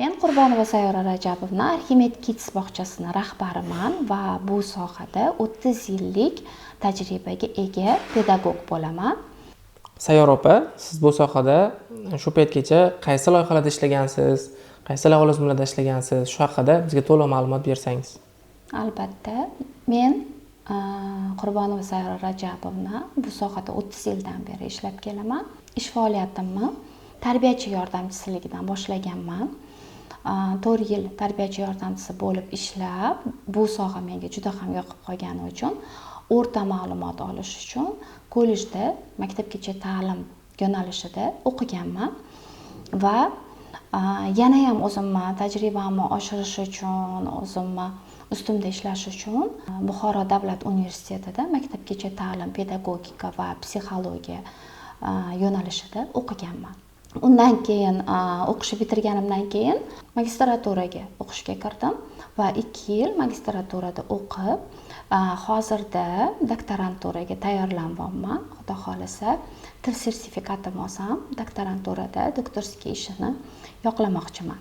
Men Qurbonova Sayyora Rajabovna, Arximed Kids bog'chasini rahbariman va bu sohada 30 yillik tajribaga ega pedagog bo'laman. Sayyora opa, siz bu sohada shu paytgacha qaysi loyihalarda ishlagansiz, qaysi lavozimlarda ishlagansiz, shu haqida bizga to'liq ma'lumot bersangiz. Albatta, men Qurbonova Sayyora Rajabovna bu sohada 30 yildan beri ishlab kelaman. Ish faoliyatimni tarbiyachi yordamchisiligidan boshlaganman. 4 yil tarbiyachi yordamchisi bo'lib ishlab, bu soha menga juda ham yoqib qolgani uchun o'rta ma'lumot olish uchun kollejda maktabgacha ta'lim yo'nalishida o'qiganman va yana ham o'zimni tajribamni oshirish uchun, o'zimni ustimda ishlash uchun Buxoro davlat universitetida maktabgacha ta'lim, pedagogika va psixologiya yo'nalishida o'qiganman. Undan keyin o'qishni bitirganimdan keyin magistraturaga o'qishga kirdim va 2 yil magistraturada o'qib, hozirda doktoranturaga tayyorlanyapman. Xudo xohlasa, til sertifikatim olsam, doktoranturada doktorskiy ishini yoqlamoqchiman.